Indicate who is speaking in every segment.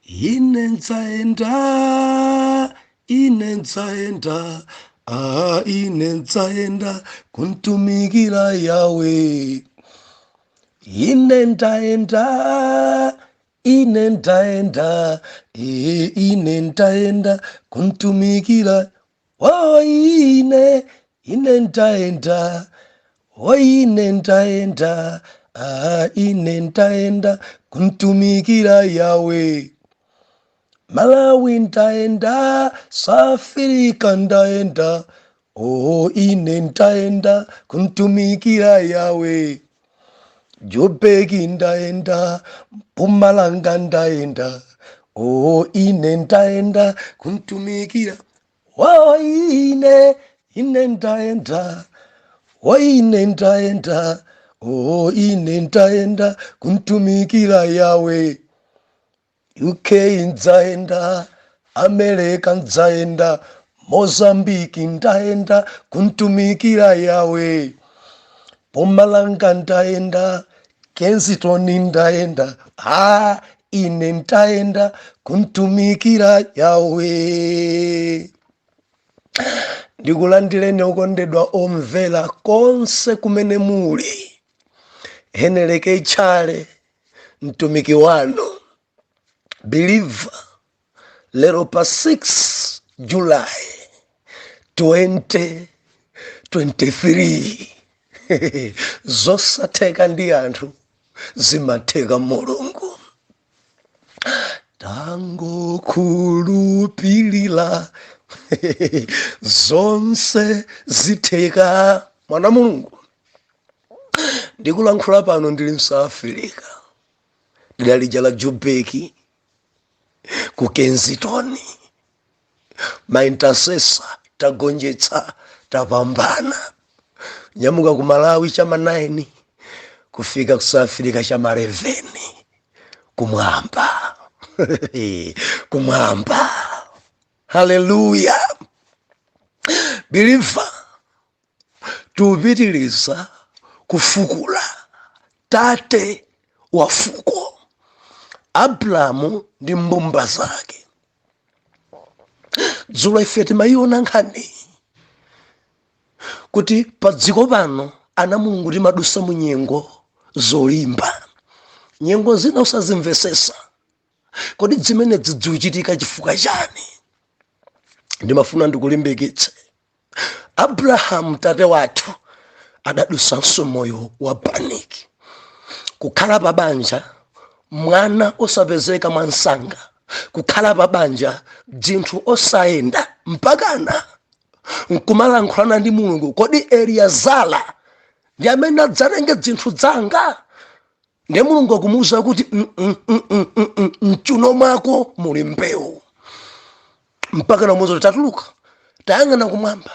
Speaker 1: Ine ndzaenda, ine ndzaenda, ah, ine ndzaenda kuntumikira Yawe. Ine ndaenda, ine ndaenda, ine ndaenda kuntumikira. Oh, ine ndaenda, oh, ine ndaenda, ah, ine ndaenda kuntumikira Yawe. Malawi ndaenda, South Africa ndaenda, oh, ine ndaenda kuntumikira Yawe. Joburg ndaenda, Mpumalanga ndaenda, oh, ine ndaenda kuntumikira. Oh, ine ndaenda, oh, ine ndaenda, oh, ine ndaenda kuntumikira Yawe. UK ndzaenda, America ndzaenda, Mozambique ndaenda kuntumikira Yawe. Mpumalanga ndaenda, Kensington ndaenda, ah, ine ndaenda kuntumikira Yawe. Ndikulandireni okondedwa omvera konse kumene muli. Heneleke Tchale, mtumiki wanu believer, lero pa 6 July 2023. Zosatheka ndi anthu zimatheka Mulungu. Tangokhulupirira, zonse zitheka. Mwana Mulungu, ndikulankhula pano ndili mSouth Africa, ndidalija la Joburg ku Kensington. Ma intercessor tagonjetsa, tapambana. Nyamuka ku Malawi chama 9, kufika ku South Africa chama 11. Kumwamba, kumwamba, haleluya! Believer, tupitiliza kufukula tate wa fuko Abrahamu ndi mbumba zake. Dzulo ife timayiona nkhani kuti pa dziko pano ana Mulungu timadusa mu nyengo zolimba, nyengo zina usazimvesesa. Kodi zimene zikuchitika chifukwa chani? Ndimafuna ndikulimbikitse, Abrahamu tate wathu adadusanso moyo wa panic, kukhala pa banja mwana osapezeka mwansanga, kukhala pa banja dzinthu osayenda, mpakana nkumalankhulana ndi Mulungu: "Kodi Eliazara ndi amene adzatenge dzinthu dzanga?" Ndiye Mulungu akumuwuza kuti, "Mchuno mwako muli mbewu." Mpaka namuwuza kuti, "Tatuluka, tayang'ana kumwamba,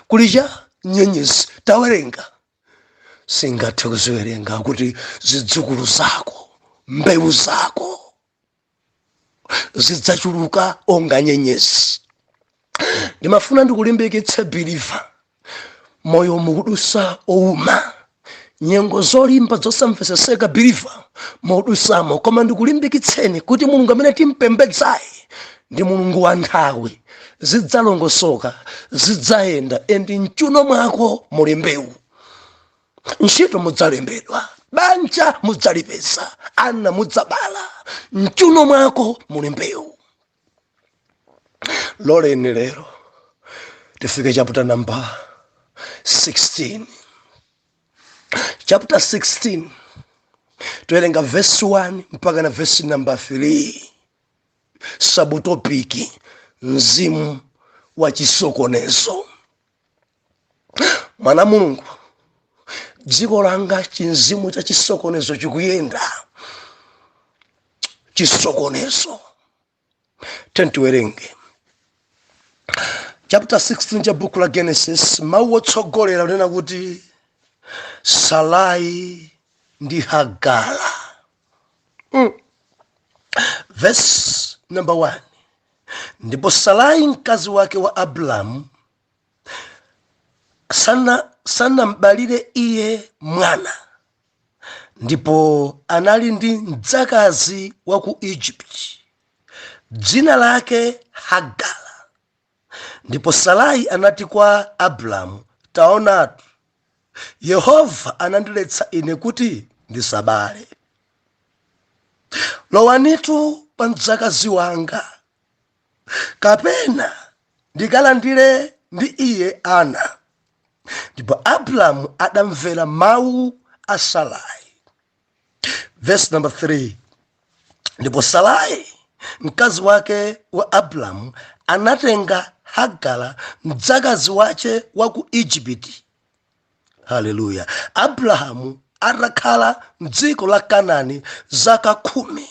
Speaker 1: kulicha nyenyezi, tawerenga." Singathe kuziwerenga. Kuti zidzukulu zako, mbewu zako zidzachuluka onga nyenyezi. Ndimafuna ndikulimbikitse believer, moyo mukudusa ouma, nyengo zolimba zosamveseseka, believer, mudusamo, koma ndikulimbikitseni kuti Mulungu amene timpembedzayi ndi Mulungu wa nthawi. Zidzalongosoka, zidzayenda, and mchuno mwako muli mbewu. Ntchito mudzalembedwa, banja mudzalipeza, ana mudzabala. Mchuno mwako muli mbewu. Loleni lero tifike chapter number 16. Chapter 16, towerenga verse 1 mpaka na verse number 3. Subtopic: mzimu wa chisokonezo. Mwana Mulungu, dziko langa chinzimu cha chisokonezo chikuyenda, chisokonezo. Tentiwerenge chapter 16 cha buku la Genesis. Mawu otsogolera kunena kuti Sarai ndi Hagara. Verse number 1: Ndipo Sarai mkazi wake wa Abrahamu sanambalire iye mwana, ndipo anali ndi mdzakazi wa ku Egypt. Dzina lake Hagara. Ndipo Sarai anati kwa Abramu, Taonatu, Yehova anandiletsa ine kuti ndisabale. Lowanitu kwa mdzakazi wanga, kapena ndikalandire ndi iye ana. Ndipo Abramu adamvera mawu a Sarai. Verse number 3. Ndipo Sarai mkazi wake wa Abramu anatenga Hagara mdzakazi wace wa ku Igupti. Haleluya. Abrahamu atakhala mdziko la Kanani zaka 10,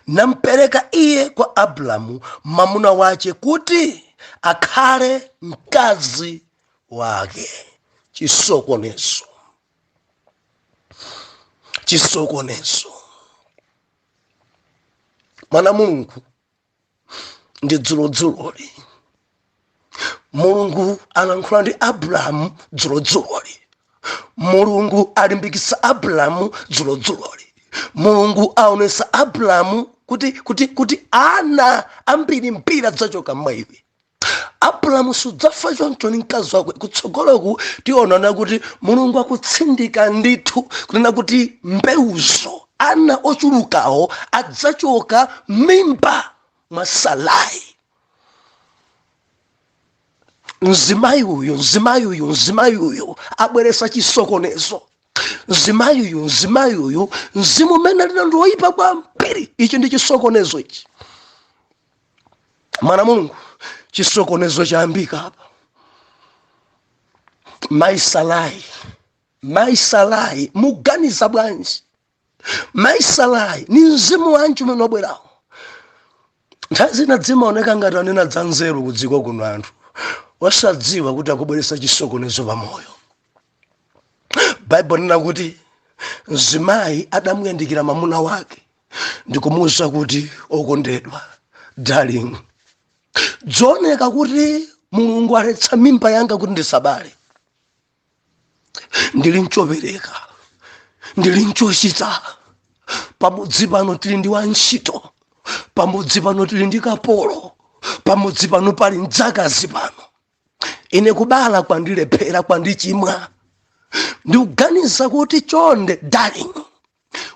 Speaker 1: nampereka iye kwa Abramu mwamuna wace kuti akhale mkazi wake. Chisokonezo, chisokonezo. Mwana Mulungu, ndi dzulodzuloli Mulungu alankhula ndi Abrahamu. Dzulodzuloli Mulungu alimbikitsa Abrahamu. Dzulodzuloli Mulungu aonesa Abrahamu kuti ana ambirimbiri adzachoka mwa iwe. Abrahamu, sudzafa choncho ndi mkazi wako. Kutsogoloku tionana kuti Mulungu akutsindika ndithu kunena kuti mbewuzo, ana ochulukawo, adzachoka mimba mwa Sarai. Mzimayi uyu, mzimayi uyu, mzimayi uyu abweresa chisokonezo. Mzimayi uyu, mzimayi uyu, mzimu umene alina ndi woyipa kwambiri. Ichi ndi chisokonezo ichi, mwana Mulungu. Chisokonezo chayambika apa. Mayi Sarai, mayi Sarai, muganiza bwanji? Mayi Sarai, ni mzimu wanji umene wabwerawo? Nthawi zina dzimaoneka ngati anena za nzeru kudziko kuno, anthu osadziwa kuti akubweretsa chisokonezo pamoyo. Baibulo nena kuti mzimayi adamuyandikira mwamuna wake ndikumuwuza kuti, "Okondedwa, darling, dzioneka kuti Mulungu aletsa mimba yanga kuti ndisabale. Ndili nchopereka, ndili nchochita. Pamudzi pano tili ndi wantchito, pamudzi pano tili ndi kapolo, pamudzi pano pali mdzakazi pano. Ine kubala kwandilephera, kwandichimwa. Ndikuganiza kuti chonde, darling,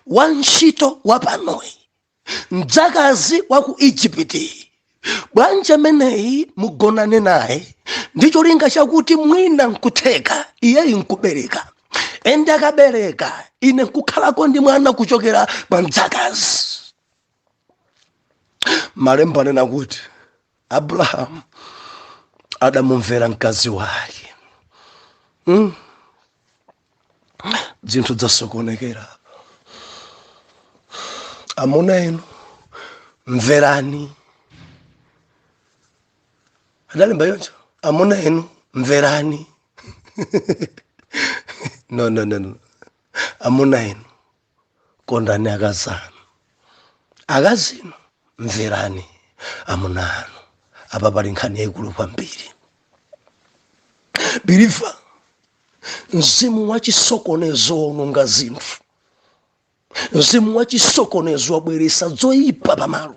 Speaker 1: wantchito wapanoyi, mdzakazi wa ku Igupti, bwanji ameneyi mugonane naye ndi cholinga chakuti mwina nkutheka iyeyi nkubereka, ende akabereka ine nkukhalako ndi mwana kuchokera kwa mdzakazi." Malembo anena kuti Abrahamu adamumvera mkazi wake. Zinthu zasokonekera. Amuna inu, mverani. Adalemba yoncho, amuna inu mverani. No, no, no, no. Amuna inu, kondani akazi anu. Akazi inu, mverani amuna anu. Apa pali nkhani yayikulu kwambiri, believer. Mzimu wa chisokonezo wononga zinthu, mzimu wa chisokonezo wabweresa zoyipa pamalo,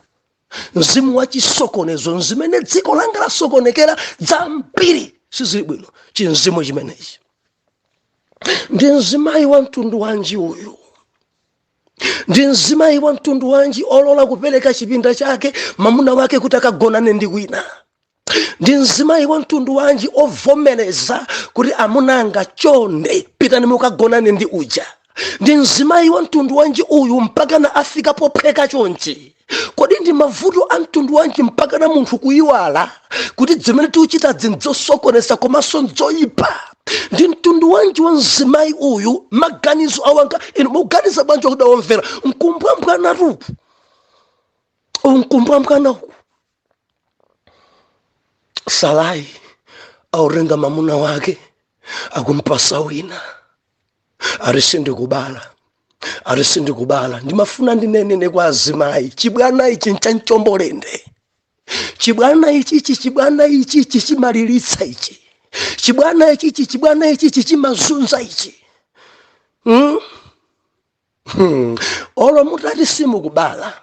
Speaker 1: mzimu wa chisokonezo zimene dziko langa lasokonekera zambiri sizili bwino. Chimzimu chimenechi ndi mzimayi wa mtundu wanji uyu? Ndi mzimayi wa mtundu wanji olola kupereka chipinda chake mamuna wake kuti akagonane ndi wina? Ndi mzimayi wa mtundu wanji ovomereza kuti, "Amunanga, chonde pitani mukagonane ndi uja"? Ndi mzimayi wa mtundu wanji uyu mpaka na afika popheka chonchi? Kodi ndi mavuto a mtundu wanji mpaka na munthu kuyiwala kuti zimene tikuchita zinzosokoneza komanso nzoyipa? Ndi mtundu wanji wa mzimayi uyu? Maganizo awanga, inu mukuganiza bwanji? Wakuda womvera, nkumbwambwanatuku, nkumbwambwana uku. Sarai aurenga mamuna wake akumpasa wina, ari sindikubala, ari sindikubala. Ndimafuna ndinenene kwa azimayi, chibwana ichi nchanchombolende. Chibwana ichichi, chibwana ichichi chimalilitsa ichi. Chibwana ichichi, chibwana ichichi chimazunza ichi. Olo mutati simukubala.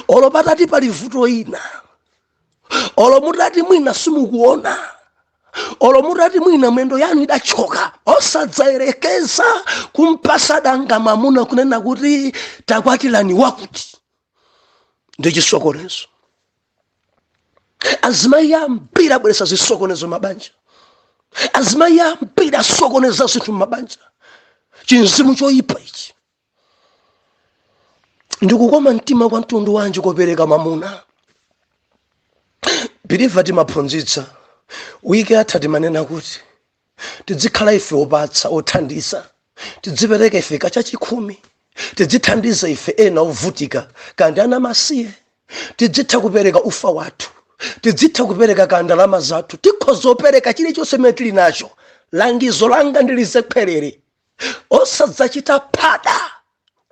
Speaker 1: Olo patati pali vuto ina, olo mutati mwina simukuona, olo mutati mwina mwendo yanu idachoka, osadzayerekeza kumpasa danga mwamuna kunena kuti takwatirani wakuti. Ndi chisokonezo. Azimayi ambiri abweretsa zisokonezo mabanja. Azimayi ambiri asokoneza zinthu mabanja. Chinzimu choyipa ichi. Ndikukoma mtima kwa mtundu wanji kopereka mamuna? Believer, timaphunzitsa wiki yatha, timanena kuti tidzikhala ife opatsa, othandiza, tidzipereka ife kachachikhumi, tidzithandiza ife ena ovutika kandi ana masiye, tidzitha kupereka ufa wathu, tidzitha kupereka ka ndalama zathu, tikhoza kupereka chilichonse chimene tili nacho. Langizo langa ndilizekwerere, osadzachita phada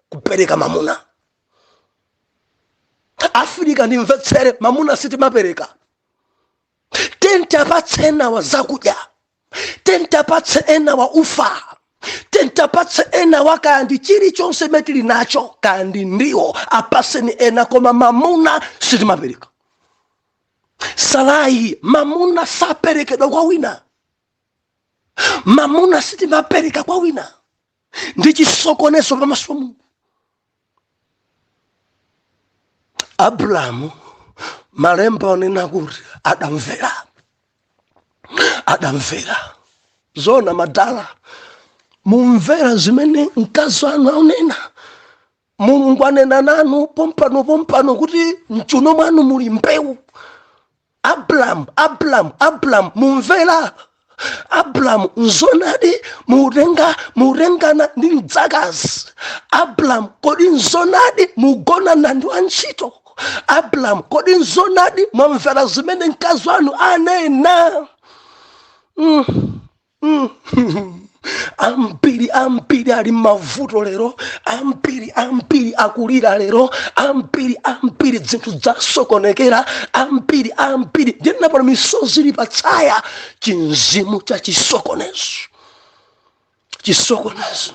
Speaker 1: kupereka mamuna. Afirika, ndimvetsere, mamuna sitimapereka. Tentapatse enawa zakudya, tentapatse enawa ufa, tentapatse enawa kandi chilichonse chimene tili nacho, kandi ndiwo apaseni ena, koma mamuna sitimapereka. Salayi, mamuna saperekedwa kwa wina. Mamuna sitimapereka kwa wina, ndi chisokonezo pamaso pa Mulungu. Abrahamu, malemba onena kuti adamvera, adamvera. Zona madala, mumvera zimene mkazi wanu aunena? Mulungu anena nanu pompano pompano kuti mchuno mwanu muli mbewu. Abrahamu, Abrahamu, Abrahamu, mumvera? Abrahamu, nzonadi mutengana ndi mdzakazi? Abrahamu, kodi nzonadi mugonana ndi wantchito? Abrahamu, kodi nzonadi mwamvera zimene mkazi wanu anena? Ambiri, ambiri ali mavuto lero, ambiri, ambiri akulira lero, ambiri, ambiri zinthu zasokonekera, ambiri, ambiri ndinapano misozi ili patsaya. Chinzimu cha chisokonezo, chisokonezo.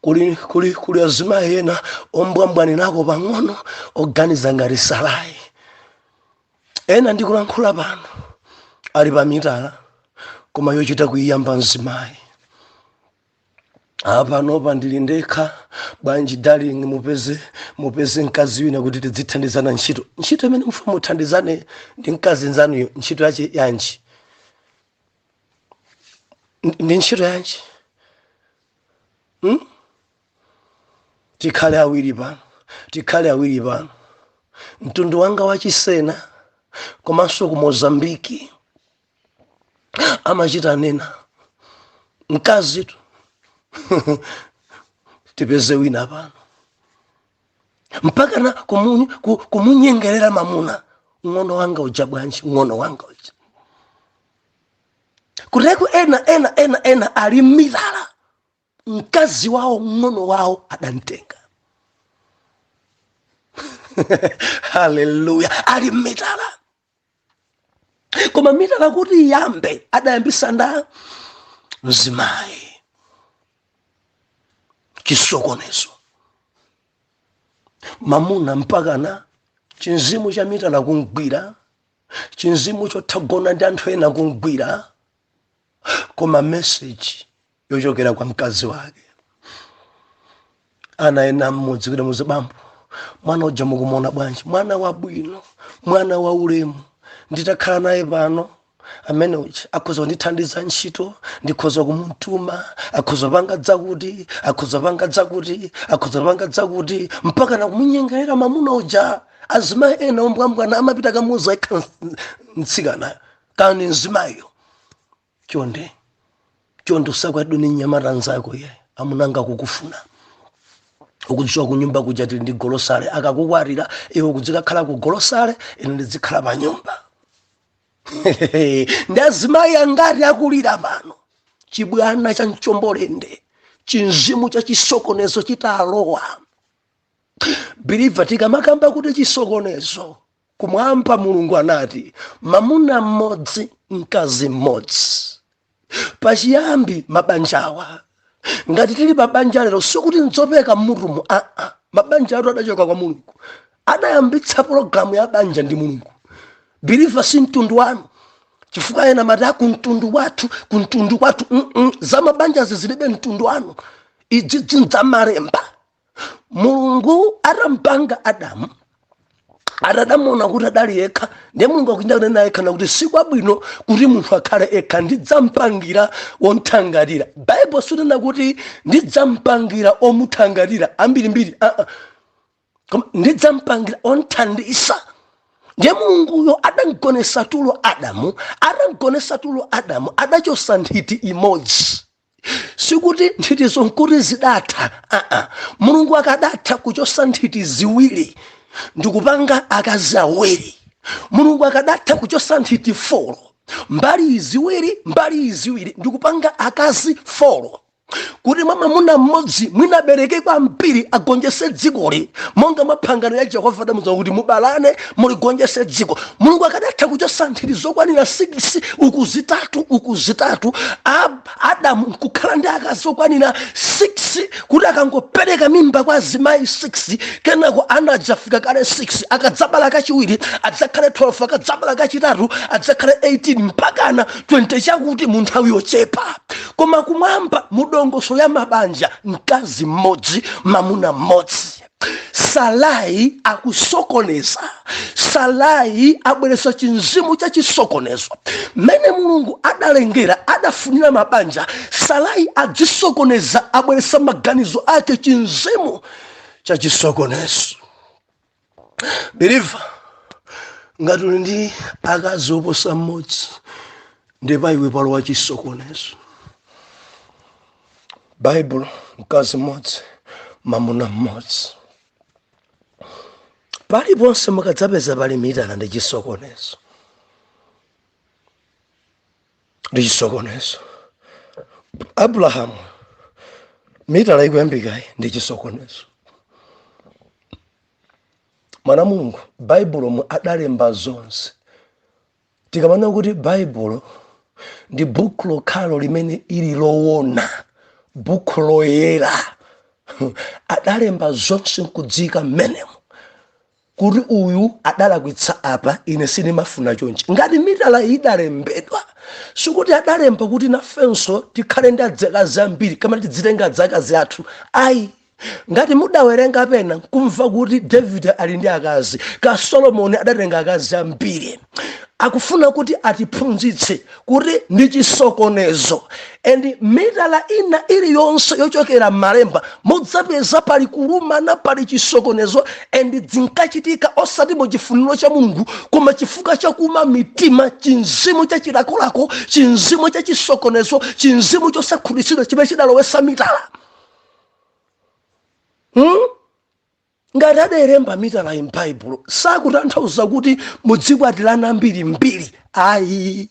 Speaker 1: Kuli azimayi ena ombwambwaninako pang'ono, oganiza ngati Sarai. Ena ndikulankhula pano ali pa mitala, koma yochita kuiyamba mzimayi. Apanopa ndili ndekha, bwanji darling mupeze mkazi wina kuti tidzithandizana ntchito. Ntchito imene mufa muthandizane ndi mkazi nzanuyo, ntchito yache yanji? Ndi ntchito yanji? Tikhale awiri pano, tikhale awiri pano. Mtundu wanga wachisena komanso ku Mozambiki amachita nena mkazitu tipeze wina pano, mpaka na kumunyengerera mamuna. Ng'ono wanga uja bwanji, ng'ono wanga uja kuteko. Ena, ena, ena, ena ali mitala, mkazi wawo ng'ono wawo adamtenga. Haleluya! Ali mitala, koma mitala kuti iyambe adayambisa nda mzimayi. Chisokonezo. Mamuna mpaka na chinzimu cha mitala kumgwira, chinzimu chothagona ndi anthu ena kumgwira, koma message yochokera kwa mkazi wake. Ana ena mmudzi kuti muzi, bambo, mwana uja mukumuona bwanji? Mwana wabwino, mwana wa ulemu, nditakhala naye pano amene uja akhoza kundithandiza ntchito, ndikhoza kumutuma, akhoza panga dzakuti, akhoza panga dzakuti, akhoza panga dzakuti, mpaka na kumunyengerera mamuna uja. Azimayi ena ombwambwana amapita kamuza ikha mtsikana kani mzimayiyo, chonde chonde, usakwatidwe ni mnyamata nzako iye, amunanga kukufuna, ukudziwa kunyumba kuja tili ndi golosale, akakukwatira iwe kudzikakhala ku golosale, ine ndizikhala pa nyumba. Ndi azimayi angati akulira pano? Chibwana cha mchombolende, chinzimu cha chisokonezo chitalowa. Believer, tikamakamba kuti chisokonezo, kumwamba Mulungu anati mamuna mmodzi, mkazi mmodzi. Pachiyambi mabanjawa, ngati tili pa banja lero, sikuti nzopeka mmutumu, aa. Mabanja athu adachoka kwa Mulungu. Adayambitsa pologalamu ya banja ndi Mulungu. Believer, si mtundu wanu, chifukwa ena mati akumtundu wathu, kumtundu kwathu. Za mabanjazi zilibe mtundu wanu, idzi zinzamalemba. Mulungu atampanga Adamu, atadamuona kuti adali yekha, ndiye Mulungu akuchita kunena yekha nakuti sikwabwino kuti munthu akhale ekha, ndidzamupangira womthangatira. Baibulo silinena kuti ndidzamupangira omuthangatira ambirimbiri, uh -uh. Koma ndidzamupangira onthandisa. Ndiye Mulunguyo adamgonesa tulo Adamu. Atamgonesa tulo Adamu, adachosa nthiti imodzi. Sikuti nthitizo nkuti zidatha, aa. Mulungu akadatha kuchosa nthiti ziwiri ndikupanga akazi awiri. Mulungu akadatha kuchosa nthiti 4, mbali ziwiri, mbali ziwiri, ndikupanga akazi 4, kuti mwa mwamuna mmodzi mwinabereke kwambiri, agonjese dzikoli, monga mwa phangano ya Jehova adamuza kuti mubalane, muligonjese dziko. Mulungu akadatha kuchosa nthiti zokwanira 6, uku zitatu, uku zitatu, Adamu nkukhala ndi akazi okwanira 6, kuti akangopereka mimba kwa azimayi 6, kenako ana adzafika kale 6. Akadzabala kachiwiri adzakhale 12, akadzabala kachitatu adzakhale 18, mpakana 20, chakuti mu nthawi yochepa. Koma kumwamba, mudongosolo ya mabanja, mkazi mmodzi, mamuna mmodzi. Salai akusokoneza. Salai abweretsa chinzimu cha chisokonezo. Mmene Mulungu adalengera, adafunira mabanja, Salai adzisokoneza, abweretsa maganizo ake, chinzimu cha chisokonezo. Believer, ngati uli ndi akazi oposa mmodzi, ndi pa iwe palowa chisokonezo. Baibulo, mkazi mmodzi, mamuna mmodzi. Paliponse mukadzapeza pali mitala ndi chisokonezo, ndi chisokonezo. Abrahamu, mitala ikuyambikayi ndi chisokonezo. Mwana Mulungu, Baibulo mu adalemba zonse. Tikamanena kuti Baibulo ndi buku lokhalo limene ili lowona, buku loyera, adalemba zonse nkudzika mmenemo kuti uyu adalakwitsa apa, ine sindimafuna chonchi. Ngati mitala idalembedwa, sikuti adalemba kuti nafenso tikhale ndi adzakazi ambiri kama tidzitenga adzakazi athu, ayi. Ngati mudawerenga pena nkumva kuti David ali ndi akazi, ka Solomoni adatenga akazi ambiri, akufuna kuti atiphunzitse kuti ndi chisokonezo. And mitala ina iliyonse yochokera m'malemba mudzapeza pali kulumana, pali chisokonezo, and zinkachitika osati mu chifuniro cha Mulungu, koma chifukwa chakuma mitima, chinzimu cha chilakolako, chinzimu cha chisokonezo, chinzimu chosakhutitsidwa chimene chidalowesa mitala. Ngati adalemba mitala m'Baibulo, sakutanthauza kuti mudzikwatirana mbirimbiri, ayi.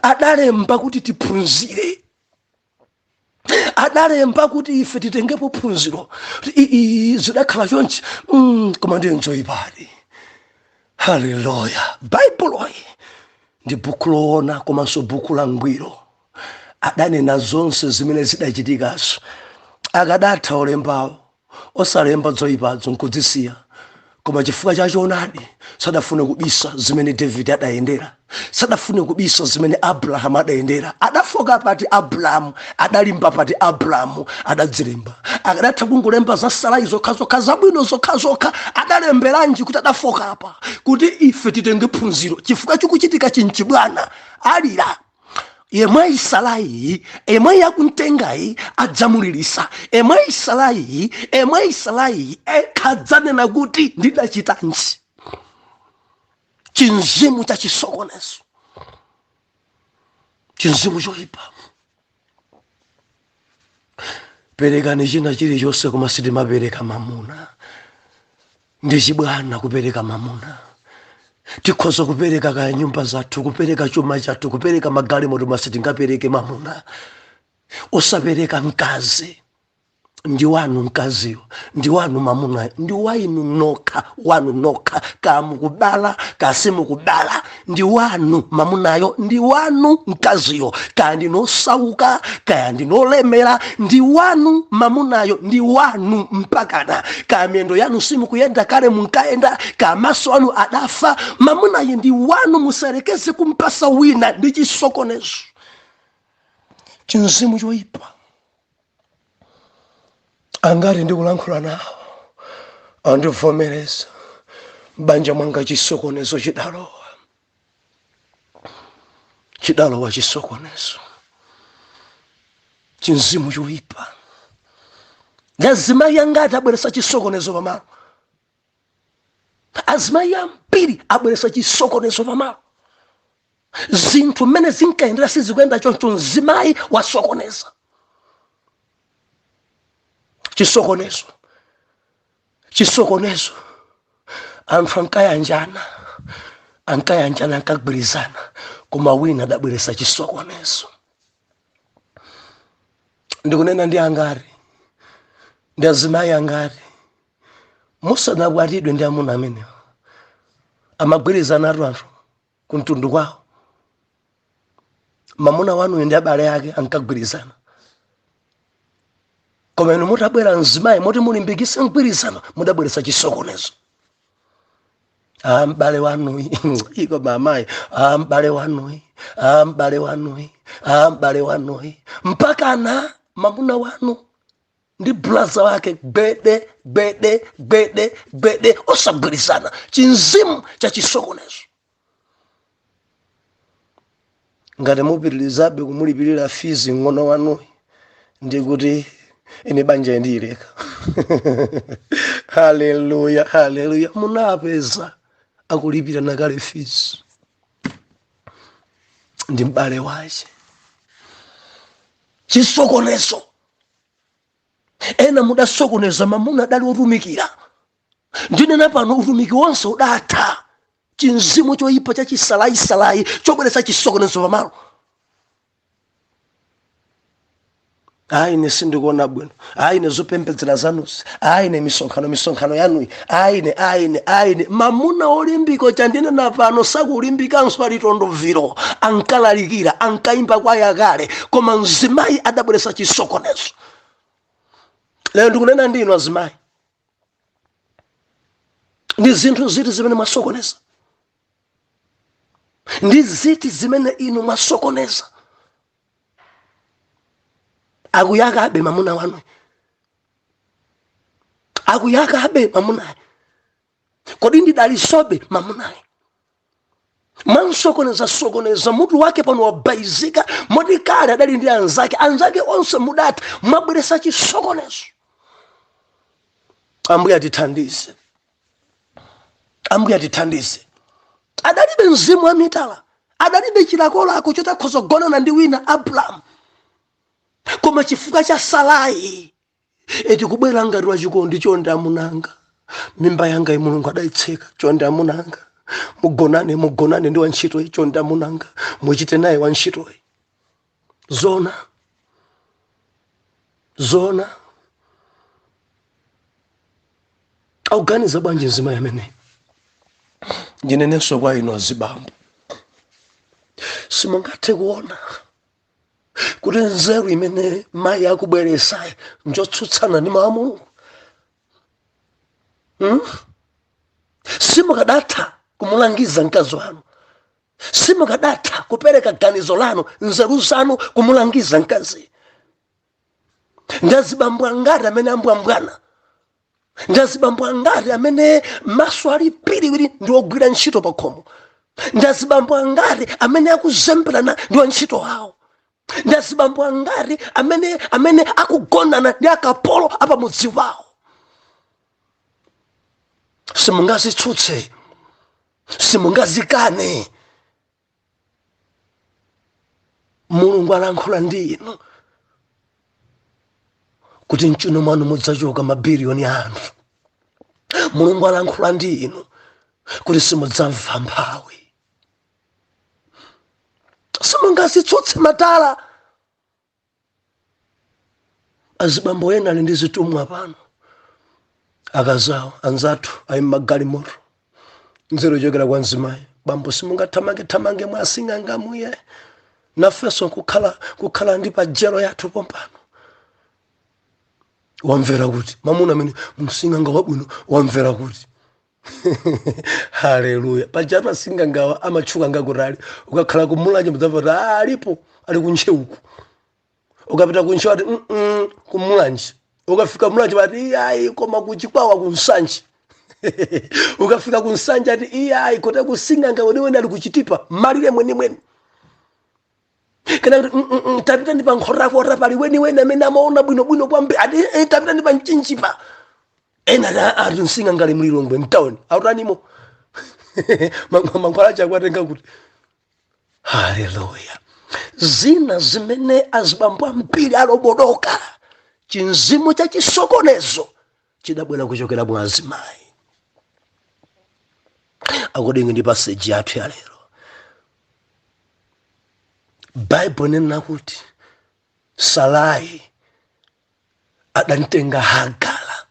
Speaker 1: Adalemba kuti tiphunzire, adalemba kuti ife titengepo phunziro. Zidakhala chonchi, koma ndiye nzoyipadi. Haleluya! Baibuloyi ndi buku loona komanso buku la ngwiro. Adanena zonse zimene zidachitikazo. Akadatha olembawo osalemba zoyipazo nkudzisiya, koma chifukwa cha choonadi sadafune kubisa zimene David adayendera, sadafune kubisa zimene Abrahamu adayendera. Adafoka pati Abrahamu, adalimba pati Abrahamu, adadzilemba. Akadatha kungolemba za Sarai zokhazokha, zabwino zokhazokha. Adalemberanji kuti adafoka apa? Kuti ife titenge phunziro, chifukwa chikuchitika chinchibwana. Alira yemweyi Salai, yemweyi akumtengayi adzamulilisa yemweyi Salai, yemweyi Salai ekha adzanena kuti ndidachitanji. Chinzimu cha chisokonezo, chinzimu choyipa. Perekani china chilichonse, koma sitimapereka mamuna. Ndi chibwana kupereka mamuna. Tikhoza kupereka kaya nyumba zathu, kupereka chuma chathu, kupereka magalimoto, koma sitingapereke mamuna. Osapereka mkazi. Ndi wanu mkaziyo, ndi wanu mamunayo, ndi wa inu nokha, wanu nokha. Kamukubala kasimukubala, Ndi wanu mamunayo, ndi wanu mkaziyo. Kaya ndinosauka, kaya ndinolemera, ndi wanu mamunayo, ndi wanu mpakana. Kaya miyendo yanu simukuyenda kale munkayenda, kaya maso anu adafa, mamunayo ndi wanu. Musarekeze kumpasa wina, ndi chisokonezo, chinzimu choyipa. Angati ndikulankhula nawo andivomereza, m'banja mwanga chisokonezo chidalowa, chidalowa chisokonezo, chinzimu choyipa. Ndi azimayi angati abweresa chisokonezo pamalo? Azimayi ambiri abweresa chisokonezo pamalo. Zinthu mmene zinkayendera sizikuyenda choncho, mzimayi wasokoneza. Chisokonezo, chisokonezo. Anthu ankayanjana, ankayanjana, ankagwirizana, koma wina adabweresa chisokonezo. Ndikunena ndi angati, ndi azimayi angati musanakwatidwe ndi amuna amenewo amagwirizanatu anthu kumtundu kwawo, mamuna wanuyo ndi abale ake ankagwirizana, koma inu mutabwera mzimayi moti mulimbikise mgwirizano, mudabweretsa chisokonezo. Ah, m'bale wanuyi, iko mamayi, ah, m'bale wanuyi, ah, m'bale wanuyi, ah, m'bale wanuyi, mpakana mamuna wanu ndi brother wake gbede gbede gbede gbede, osagwirizana. Chinzimu cha chisokonezo. Ngati mupitirizabe kumulipirira fees ng'ono wanuyi, ndi kuti ine banja ndiyileka. Haleluya, haleluya. Munapeza akulipira nakale fees ndi m'bale wace. Chisokonezo. Ena mudasokoneza. Mamuna adali otumikira, ndinena pano utumiki wonse udatha. Chinzimu choyipa cha chisalayisalayi chobweretsa chisokonezo pamalo. Ayi, ine sindikuona bwino. Ayi, ine zopembedzera zanuzi, ayi, ine misonkhano yanuyi, ayi, ine, ayi, ine, ayi, ine. Mamuna olimbika chandinena pano sakulimbikanso, ali tondoviro. Ankalalikira, ankayimba kwaya kale, koma mzimayi adabweretsa chisokonezo. Lero ndikunena ndi inu azimayi, ndi zinthu ziti zimene mwasokoneza? Ndi ziti zimene inu mwasokoneza? Akuyakabe mamuna wanu, akuyakabe mamunayo. Kodi ndidalisobe mamunayo? Mwansokoneza sokoneza mutu wake, pano wabaizika. Moti kale adali ndi anzake, anzake onse mudati mwabweresa chisokonezo. Ambuye atithandize, Ambuye atithandize. Adalibe mzimu wa mitala, adalibe chilakolako choti akhoza kugonana ndi wina Abrahamu, koma chifukwa cha Sarai eti kubwera ngati wachikondi, "Chonde amunanga, mimba yanga Mulungu adayitseka. Chonde amunanga, mugonane, mugonane ndi wantchitoyi. Chonde amunanga, muchite naye wantchitoyi." Zona, zona? Akuganiza bwanji mzimayi ameneyi? Ndinenenso kwa inu azibambo, simungathe kuona kuti nzeru imene mayi akubweresayi njotsutsana ndi mawu a Mulungu? Simukadatha kumulangiza mkazi wanu? Simukadatha kupereka ganizo lanu, nzeru zanu, kumulangiza mkazi? Ndi azibambo angati amene ambwambwana? Ndi azibambo angati amene maso ali piriwiri ndi ogwira ntchito pa khomo? Ndi azibambo angati amene akuzemberana ndi wantchito awo? Ndi azibambo angati amene akugonana ndi akapolo apamudzi wawo? Simungazitsutse, simungazikane. Mulungu alankhula ndi inu kuti mchuno mwanu mudzachoka mabiliyoni a anthu. Mulungu alankhula ndi inu kuti simudzamva mphawi. Simungazitsutse matala. Azibambo ena ali ndi zitumwa pano, akazawo anzathu ali mmagalimoto, nzeru ichokera kwa mzimayi. Bambo, simungathamange thamange mwa asing'anga muye, nafenso kukhala ndi pajero yathu pompano. Wamvera kuti mamuna amene msing'anga wabwino, wamvera kuti haleluya. Pajatu asing'angawa amatchuka ngakutali. Ukakhala kumulanje mudzamva kuti, "Ah, alipo, ali kuntcheuku." Ukapita kuntcheu ati, Kumulanje." Ukafika Mulanje pati, "Iyayi, koma kuchikwawa, kunsanje." Ukafika kunsanje ati, "Iyayi, kote kusing'anga weniweni ali kuchitipa, malire mwenimweni." Kana kuti, Tapita ndi pa Nkhotakota, pali weniweni amene amaona bwinobwino kwambiri." Ati, "Tapita ndi pa Mchinjipa." Ena ati, "Ah, ati msing'anga ali mlilongwe mtawuni." Autanimo mankhwala chakwatenga kuti haleluya. Zina zimene azibambo ambiri alobodoka, chinzimu cha chisokonezo chidabwera kuchokera mwa azimayi. According ndi passage yathu ya lero, Bible inena kuti Sarai adamtenga Hagara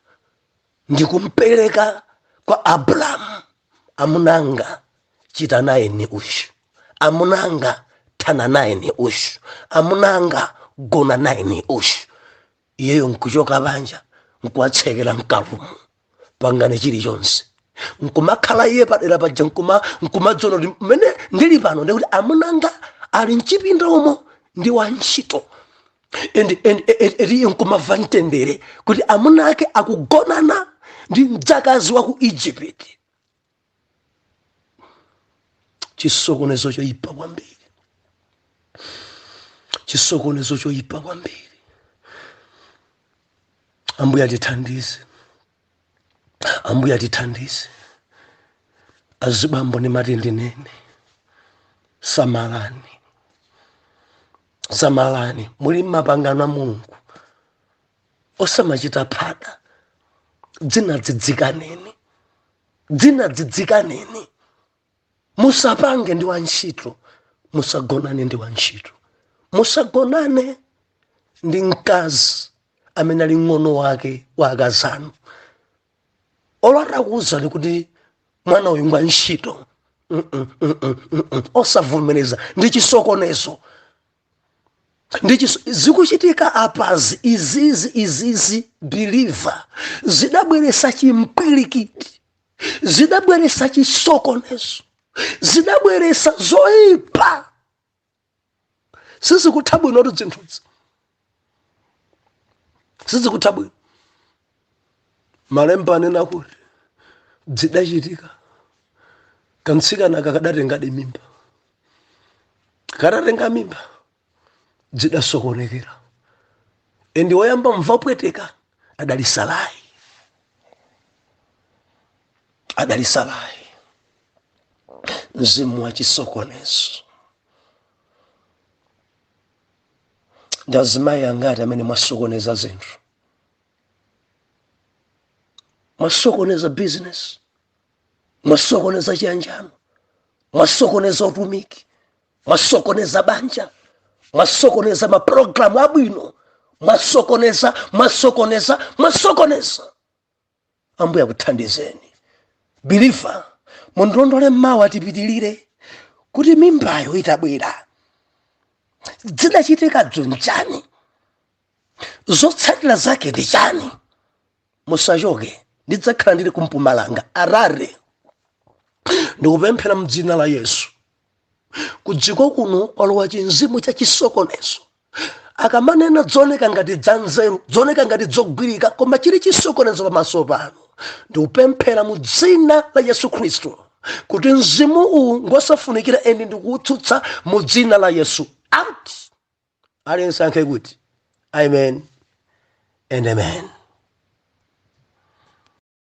Speaker 1: ndi kumpereka kwa Abrahamu. "Amunanga, chita naye ni uyu. Amunanga, thana naye ni uyu. Amunanga, gona naye ni uyu." Iyeyo nkuchoka banja, nkuwatsekera mkalumu, pangane chilichonse, nkumakhala iye padera paja, nkumadziona kuti mmene ndili pano ndikuti amunanga ali mchipinda umo ndi wantchito, and iye nkumamva mtendere kuti amuna ake akugonana ndi mdzakazi wa ku Egypt. Chisokonezo choyipa kwambiri, chisokonezo choyipa kwambiri. Ambuye atithandize, Ambuye atithandize. Azibambo, ndimati ndinene, samalani, samalani. Muli mmapangano a Mulungu, osamachita phada. Dzina dzidzikaneni, dzina dzidzikaneni. Musapange ndi wantchito, musagonane ndi wantchito, musagonane ndi mkazi amene ali ng'ono wake wa akazanu. Olo atakuwuzani kuti mwana uyu ngwa ntchito, Osavomereza. Ndi chisokonezo, zikuchitika apazi izizi. Izizi, believer, zidabweresa chimpwirikiti, zidabweresa chisokonezo, zidabweresa zoyipa. Sizikutha bwino zinthuzi, sizikutha bwino. Malemba anena kuti zidachitika, kamtsikana kakadatenga mimba. Katatenga mimba, zidasokonekera, and woyamba mvapweteka adali Sarai, adali Sarai. Mzimu wa chisokonezo. Ndi azimayi angati amene mwasokoneza zinthu, mwasokoneza business, mwasokoneza chiyanjano, mwasokoneza utumiki, mwasokoneza banja, mwasokoneza mapulogalamu abwino, mwasokoneza, mwasokoneza, mwasokoneza? Ambuye akuthandizeni, believer. Mundilondole mmawa, tipitilire kuti mimbayo itabwera zidachitika dzonjani, zotsatira zake ndi chani. Musachoke, ndidzakhala ndili kumpumalanga Harare, ndikupemphera mdzina la Yesu. Kudziko kuno kwalowa chinzimu cha chisokonezo. Akamanena zooneka ngati dzanzeru, zooneka ngati zogwirika, koma chili chisokonezo pamaso pano. Ndikupemphera mu dzina la Yesu Khristu kuti mzimu uwu ngosafunikira, and ndikuwutsutsa mu dzina la Yesu. Out! Aliyense ankhe kuti amen and amen.